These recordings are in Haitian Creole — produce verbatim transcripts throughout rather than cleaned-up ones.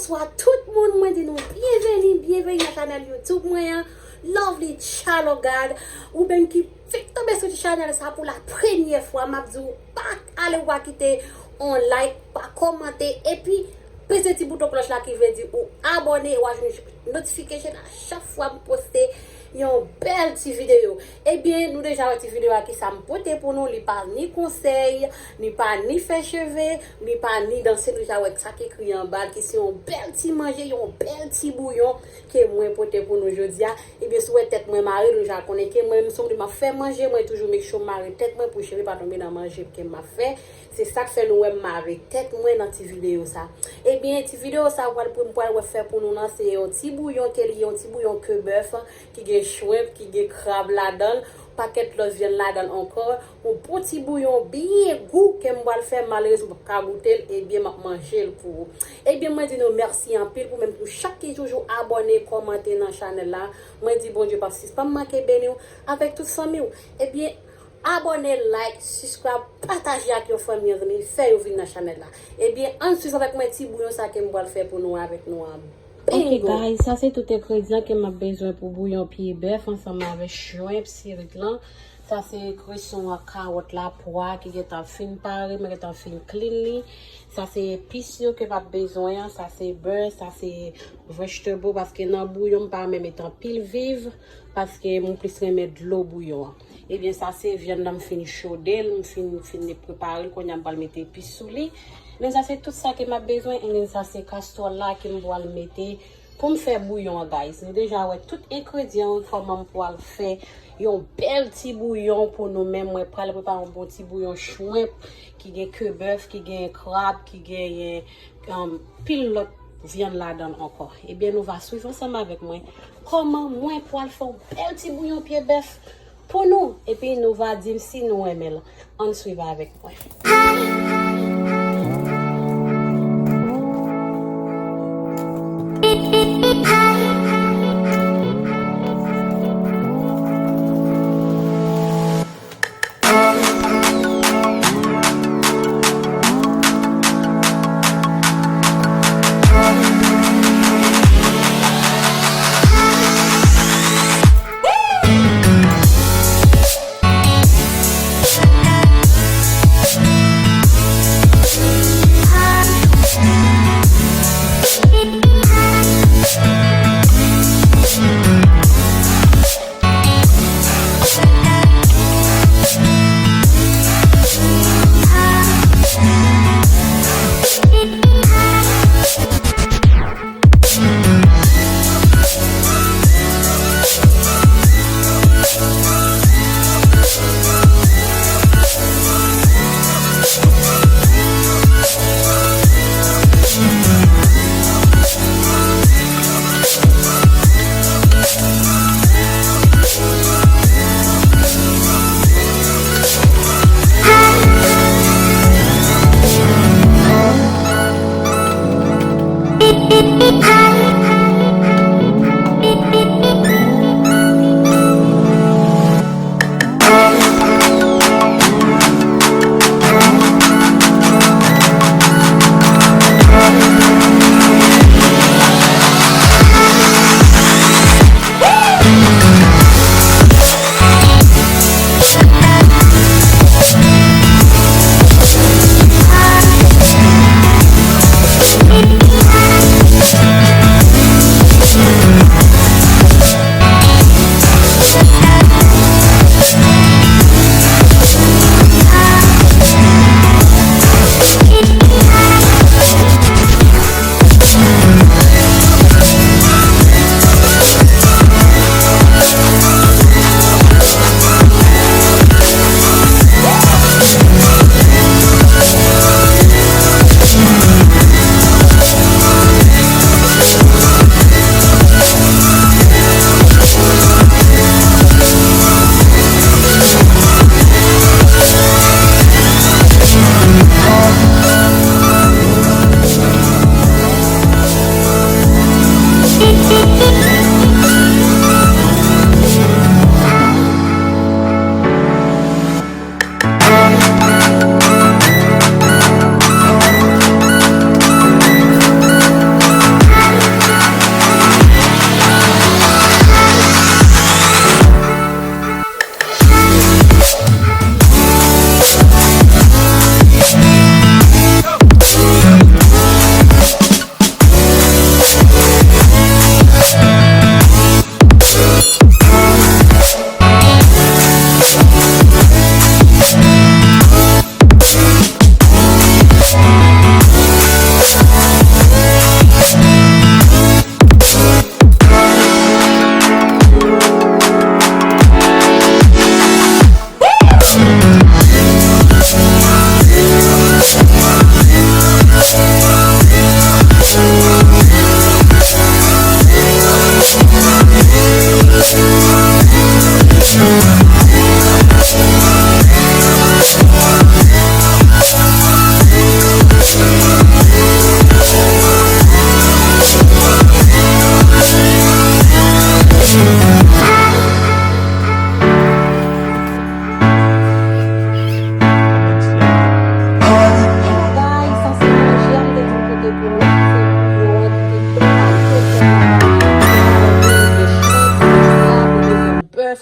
Bonswa tout moun, mwen di nou byenveni, byenveni nan chanèl YouTube mwen an, Lovely Child of God. Ou menm ki fèk tonbe sou ti chanèl sa pou la premyè fwa, m ap di w pa ale, w pa kite yon like, pa kòmante, epi peze ti bouton klòch la ki vle di ou abòne, w a jwenn notification a chak fwa m poste yon bèl ti videyo. Ebyen, nou deja wè ti videyo a ki sa m pote pou nou, li pa ni konsèy, li pa ni fè cheve, li pa ni danse, nou deja wè sa ki ekri anba l, ki se yon bèl ti manje, yon bèl ti bouyon ke mwen pote pou nou jodi a. Ebyen, si w wè tèt mwen mare, nou deja konnen ke mwen menm si m ap fè manje, mwen toujou make sure m mare tèt mwen pou cheve pa tonbe nan manje ke m ap fè. Se sa k fè nou wè m mare tèt mwen nan ti videyo sa. Ebyen, ti videyo sa pral pou m pral wè fè pou nou nan, se yon ti bouyon ke li ye, yon ti bouyon ke bèf, ki gen shrimp, ki gen krab ladan l, pakèt lòt vyann ladan l ankò. Yon bon ti bouyon byen gou ke m pral fè, malerezman m p ap ka goute l, ebyen m ap manje l pou ou. Ebyen, mwen di nou mèsi anpil pou menm pou chak ki toujou abòne, kòmante nan chanèl la. Mwen di Bondye p ap sispann manke beni w avèk tout fanmi w. Ebyen, abòne, like, subscribe, pataje ak yon fanmi, yon zanmi, fè yo vin nan chanèl la. Ebyen, ann swiv avèk mwen ti bouyon sa ke m pral fè pou nou avèk nou an. Ok, bingo! Guys, sa se tout engredyan ke m ap bezwen pou bouyon pye bèf ansanm avèk shrimp, sirit lan. Sa se kreson an, kawòt la, pwa ki gentan fin pare, mwen gentan fin clean li. Sa se epis yo ke m ap bezwen an, sa se bè, sa se vegetable, paske nan bouyon m pa renmen met anpil viv, paske m plis renmen dlo bouyon an. Ebyen, sa se vyann nan, m fin chode l, m fin, fin prepare l, kounye a m pral mete epis sou li. Men sa se tout sa ke m ap bezwen, ebyen sa se kastwòl la ke m pral mete pou m fè bouyon an, guys. Nou deja wè tout engredyan yo, kòman m pral fè yon bèl ti bouyon pou nou menm. Mwen pral prepare yon bon ti bouyon shrimp ki gen ke bèf, ki gen krab, ki genyen, um, pil lòt vyann ladan l ankò. Ebyen, nou va swiv ansanm avèk mwen kòman mwen pral fè yon bèl ti bouyon pye bèf pou nou. Epi nou va di m si nou renmen l. Ann swiv avèk mwen.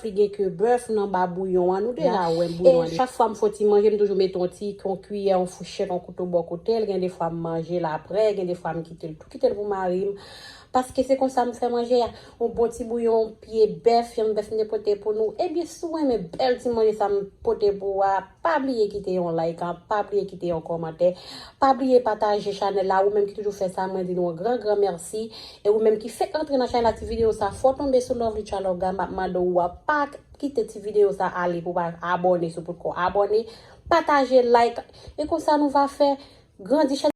Li gen ke bèf nan ba bouyon an. Nou deja wè bouyon an. Chak fwa m fè yon ti manje, m toujou mete yon ti, yon kiyè, yon fouchèt, yon kouto bò kote l. Gen de fwa m manje l apre, gen de fwa m kite l tou, kite l pou mari m. Paske se konsa m fè manje a. Yon bon ti bouyon pye bèf, yon bèf m te pote pou nou. Ebyen, si w renmen bèl ti manje sa m pote pou ou a, pa bliye kite yon like, an, pa bliye kite yon kòmantè. Pa bliye pataje chanèl la. Ou menm ki toujou fè sa, mwen di nou yon gran, gran mèsi. E ou menm ki fèk antre nan chanèl la, ti videyo sa, fò tonbe sou Lovely Chaloga, m ap mande ou a pa kite ti videyo sa ale pou pa abòne si w potko abòne. Pataje, like. E konsa nou va fè grandi chanèl